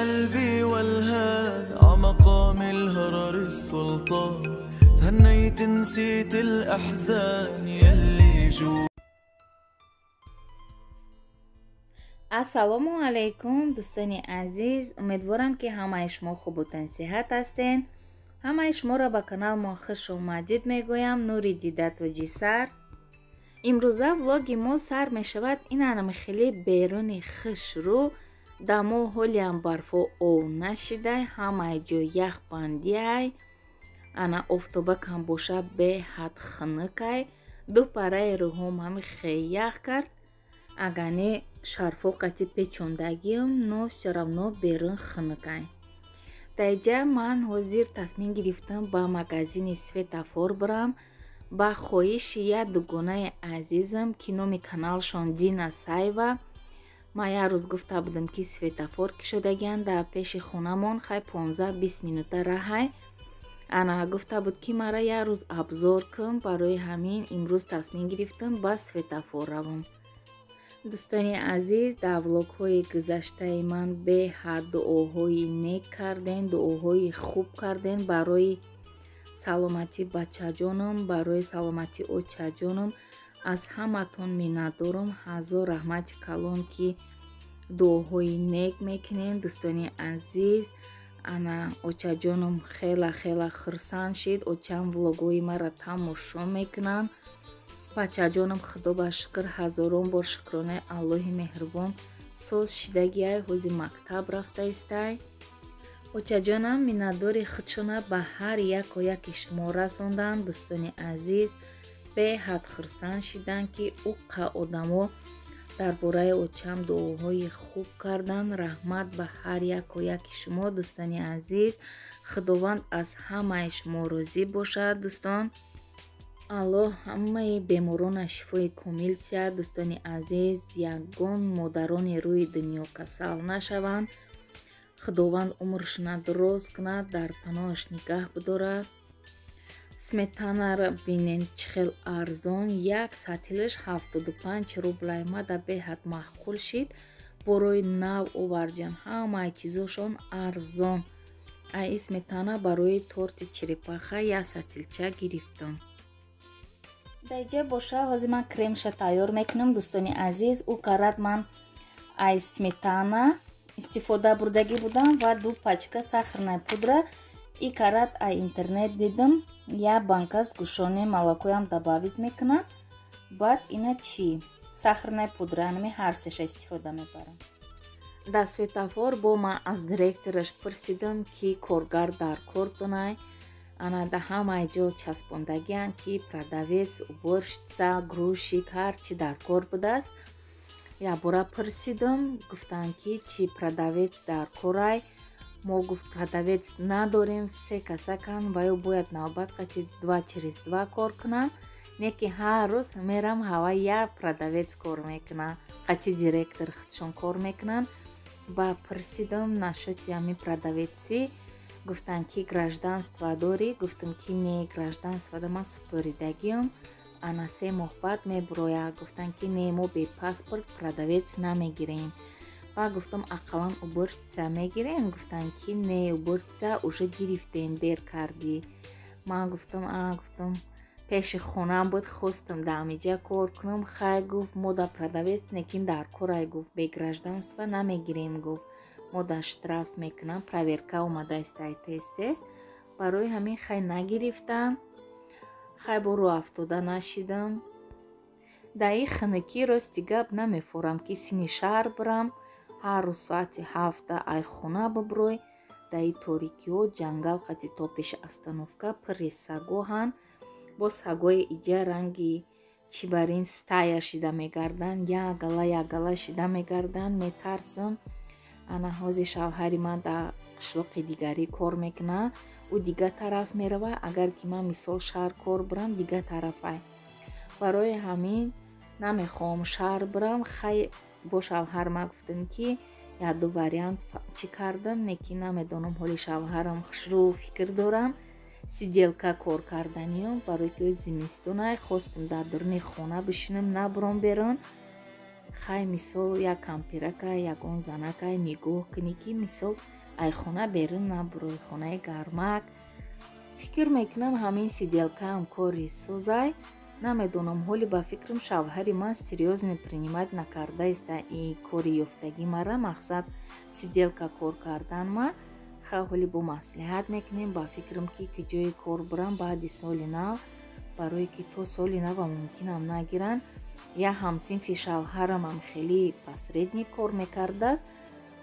قلبي والهان عمقام الهرر السلطان تهنيت نسيت الأحزان يلي جو. Ассалому алайкум, дӯстони азиз. Умедворам, ки ҳамаи шумо хубу тансиҳат ҳастен. Ҳамаи шуморо ба канал мо хуш омадид мегӯям. Нури дида тоҷи сар. Имрӯза влоги мо сар мешавад инанами хеле беруни хушрӯ. Дамо ҳолиам барфо ов нашидай, ҳамаи ҷо яхбандиай. Ана офтобакам боша беҳад хунукай. Ду параи рӯҳом ҳами хе ях кард. Агане шарфо қати печондагиам, но всё равно берун хунукай. Даиҷа ман ҳозир тасмим гирифтам ба магазини Светофор бирам ба хоҳиши як дугонаи азизам, ки номи каналшон Дина Саева. Ман як рӯз гуфта будам, ки светофор кушодагианд дар пеши хонамон, хай 15-20 минута раҳай. Ана гуфта буд, ки мара як рӯз обзор кун. Барои ҳамин имрӯз тасмим гирифтам ба светофор равам. Дӯстони азиз, дар влогҳои гузаштаи ман беҳад дуоҳои нек карден, дуоҳои хуб карден барои саломатии бачаҷонам, барои саломатии очаҷонам. Аз ҳаматон миннатдорам. Ҳазор раҳмати калон, ки дуоҳои нек мекунен, дӯстони азиз. Ана очаҷонам хела хела хурсанд шид. Очам влогҳои маро тамошо мекунанд. Бачаҷонам, худо ба шукр, ҳазорон бор шукронаи Аллоҳи меҳрубон, соз шидагиай, ҳози мактаб рафта истай. Очаҷонам миннатдори худшона ба ҳар яко яки шумо расонданд, дӯстони азиз. Беҳад хурсанд шиданд, ки уққа одамо дар бораи очам дуоҳои хуб карданд. Раҳмат ба ҳар яко яки шумо, дӯстони азиз. Худованд аз ҳамаи шумо розӣ бошад, дӯстон. Аллоҳ ҳамаи беморона шифои комил диҳад, дӯстони азиз. Ягон модарони рӯи дунё касал нашаванд. Худованд умршона дуроз кунад, дар паноҳаш нигаҳ бидорад. Сметанаро бинен, чӣ хел арзон, як сатилаш 75 рублай. Мада беҳад маъқул шид. Борои нав оварҷан, ҳамаи чизошон арзон. Ай сметана барои торти черепаха як сатилча гирифтам. Даиҷа боша ҳозир ман кремша тайёр мекунам, дӯстони азиз. Ӯ карат ман ай сметана истифода бурдагӣ будам ва ду пачка сахарная пудра. И карат ай интернет дидам, як банка сгущённое молокоям добавить мекунам. Баъд ина чӣ? Сахарная пудра, анами ҳар сеша истифода мебарам. Дар светофор бо ман аз директораш пурсидам, ки коргар дар кор дунай. Ана да ҳамаи ҷо часпондагианд, ки продавец, уборщица, грузчик, ҳар чи дар кор будааст. Якбора пурсидам, гуфтанд, ки чи продавец дар корай. Мо, гуфт, продавец надорем, се касакан ва ё бояд навбат қати два через два кор кунанд. Не ки ҳар рӯз мерам, ҳава як продавец кор мекунад, қати директор худшон кор мекунанд. Ба пурсидам насчёти ҳамин продавецӣ, гуфтанд, ки гражданство дорӣ? Гуфтам, ки не, гражданствода ман супоридагиам, ана 3 моҳ баъд мебурояд. Гуфтанд, ки не, мо бе паспорт продавец намегирем. Баъд гуфтам, ақаллан уборщица мегирем? Гуфтанд, ки не, уборщица уже гирифтем, дер кардӣ. Ман гуфтам, а гуфтам, пеши хонаам буд, хостам дар ҳамиҷа кор кунам. Хай, гуфт, мо да продавец некин дар корай, гуфт, бе гражданство намегирем, гуфт, мо да штраф мекунам, проверка омада истай тез тез. Барои ҳамин хай нагирифтам. Хай бо рӯ афтода нашидам. Дар ин хунукӣ, рости гап, намефорам, ки сини шаҳр бирам. Ҳар рӯз соати 7 ай хона бибурой, дар ин торикиҳо ҷангал қати то пеши остановка пурри сагоҳанд. Бо сагои иҷа ранги чӣ барин стая шида мегарданд, як гала як гала шида мегарданд, метарсам. Ана ҳозир шавҳари ман дар қишлоқи дигарӣ кор мекунад, ӯ дигар тараф меравад. Агар ки ман мисол шаҳр кор бирам, дигар тарафай. Барои ҳамин намехоҳам шаҳр бирам. Хай бо шавҳар ман гуфтам, ки як-ду вариант чӣ кардам, не ки намедонам, ҳоли шавҳарам хушрӯ фикр дорам сиделка кор карданиём, барои ки зимистонай, хостам дар дуруни хона бишинам, набурам берун. Хай, мисол, як кампирака, ягон занака нигоҳ кунӣ, ки мисол ай хона берун набурӯй, хонаи гармак. Фикр мекунам, ҳамин сиделкаам кори созай. Намедонам, ҳоли ба фикрам, шавҳари ман серьёзно принимать накардаиста и кори ёфтагӣ мара, мақсад сиделка кор кардан ма. Хай, ҳоли бо маслиҳат мекунем. Ба фикрам, ки ҷое кор бурам баъди соли нав, барое ки то соли нава мумкинам нагиранд. Як ҳамсинфи шавҳарамам хеле посредник кор мекардааст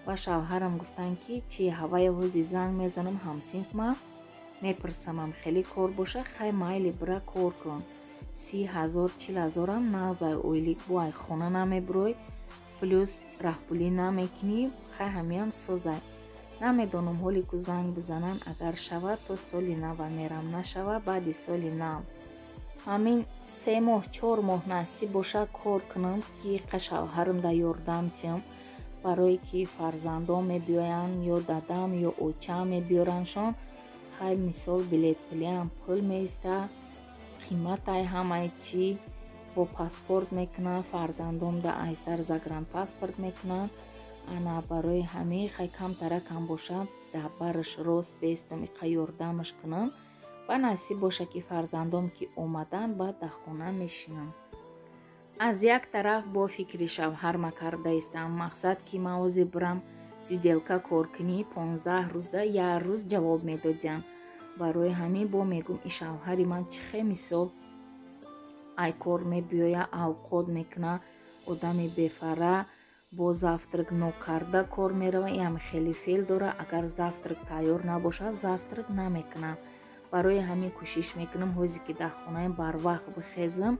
ва шавҳарам гуфтанд, ки чи ҳавая ҳози занг мезанам ҳамсинфма, мепурсамам, хеле кор боша, хай, майли, бира кор кун. 30 000, 40 000-ам нағзай ойлик, бо ай хона намебурой, плюс раҳпулӣ намекунӣ. Хай, ҳамиам созай. Намедонам, ҳоли ку занг бизананд, агар шавад, то соли нава мерам, нашава, баъди соли нав. Ҳамин 3 моҳ, 4 моҳ насиб боша, кор кунам, ки шавҳарам да ёрдам тиҳам, барое ки фарзандон мебиёянд, ё дадам, ё очаам мебиёрандшон. Хай, мисол, билетпулиам пул меиста, қиматай ҳамаи чӣ. Бо паспорт мекунанд фарзандом, да айсар загранпаспорт мекунанд. Ана барои ҳамин, хай, камтаракам боша, дар бараш рост бестам, иқа ёрдамаш кунам. Ба насиб боша, ки фарзандом ки омаданд, баъд дар хона мешинам. Аз як тараф бо фикри шавҳарма кардаистам, мақсад ки ман ози бурам сиделка кор кунӣ, 15 рӯзда як рӯз ҷавоб медодиям. Барои ҳамин бо мегум, и шавҳари ман чӣ хе, мисол, ай кор мебиёя, авқот мекуна, одами бефара, бо завтрак нокарда кор мерава. Иам хеле феъл дора, агар завтрак тайёр набошад, завтрак намекунам. Барои ҳамин кӯшиш мекунам, ҳозе ки дар хонаем, барвақт бихезам,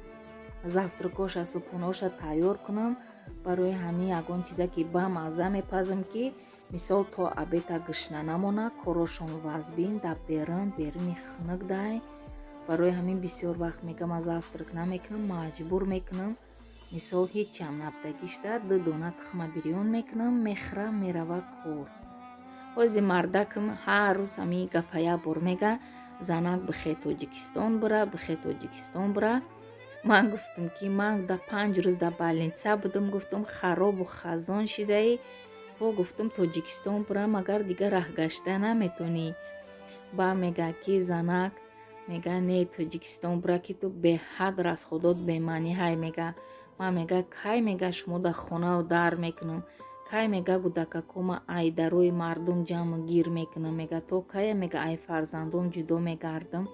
завтракоша, субҳонаоша тайёр кунам. Барои ҳамин ягон чизе ки ба мазза мепазам, ки мисол то обеда гушна намона. Корошон вазбин, дар берун, беруни хунук дай. Барои ҳамин бисёр вақт мегам, а завтрак намекунам, маҷбур мекунам. Мисол, ҳечам набдагишта, ду дона тухма бирён мекунам, мехӯрам, мерава кор. Ҳози мардакам ҳар рӯз ҳамин гапа як бор мега: «Занак, бихе Тоҷикистон бура, бихе Тоҷикистон бура». Ман гуфтам, ки ман да 5 рӯз дар больница будам, гуфтам, харобу хазон шидаӣ. Бо гуфтам, Тоҷикистон бурам, агар дигар раҳ гашта наметонӣ. Ба мега, ки занак, мега, не, Тоҷикистон бура, ки ту беҳад расходот бемаънӣ ҳай, мега. Ман, мега, кай, мега, шумо дар хонау дар мекунам, кай, мега, гудакакома ай дарои мардум ҷамъу гир мекунам, мега, то кая, мега, ай фарзандом ҷудо мегардам.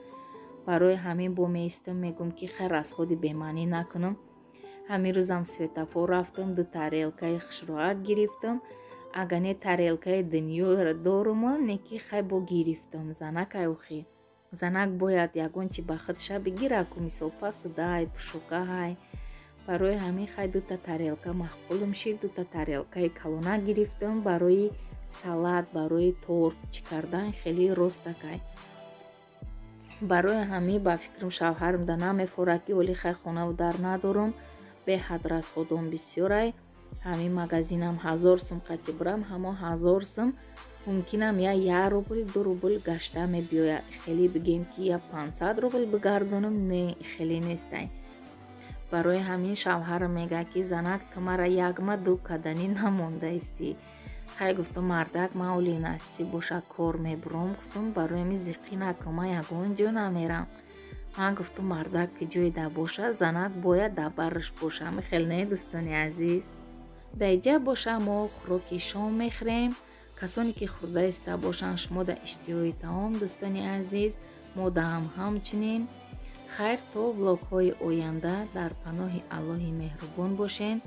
Барои ҳамин бо меистам, мегӯм, ки хай, расходи бемаънӣ накунам. Ҳамин рӯзам светофор рафтам, ду тарелкаи хушроат гирифтам. Ага не, тарелкаи дунёро дорумо, не ки хай, бо гирифтам. Занакай охи, занак бояд ягон чи ба худша бигира ку, мисол, пасудаай, пӯшокаҳай. Барои ҳамин, хай, дута тарелка маъқулам шид, дута тарелкаи калона гирифтам, барои салат, барои торт чӣ кардан хеле ростакай. Барои ҳамин, ба фикрам, шавҳарам да намефорад, ки оли хай, хонаву дар надорам, беҳад расходом бисёрай. Ҳамин магазинам 1000 сум қати бурам, ҳамо 1000 сум мумкинам я 1 рубл, 2 рубл гашта мебиёяд. Хеле бигем, ки я 500 рубл бигардонам, не, хеле нестай. Барои ҳамин шавҳарам мегӯяд, ки занак, ту мара якма ду каданӣ намондаистӣ. Хай, гуфтам, мардак, ман оли насиб боша, кор мебурам, гуфтам, барои ҳамин зиқӣ накун, ман ягон ҷо намерам. Ман гуфтам, мардак ки ҷое да боша, занак бояд дар бараш боша. Хел не, дӯстони азиз? Дар иҷа боша, мо хӯроки шом мехӯрем. Касоне ки хӯрда иста бошанд, шумо да иштиҳои таом, дӯстони азиз, мо даам ҳамчунин. Хайр, то влогҳои оянда дар паноҳи Аллоҳи меҳрубон бошен.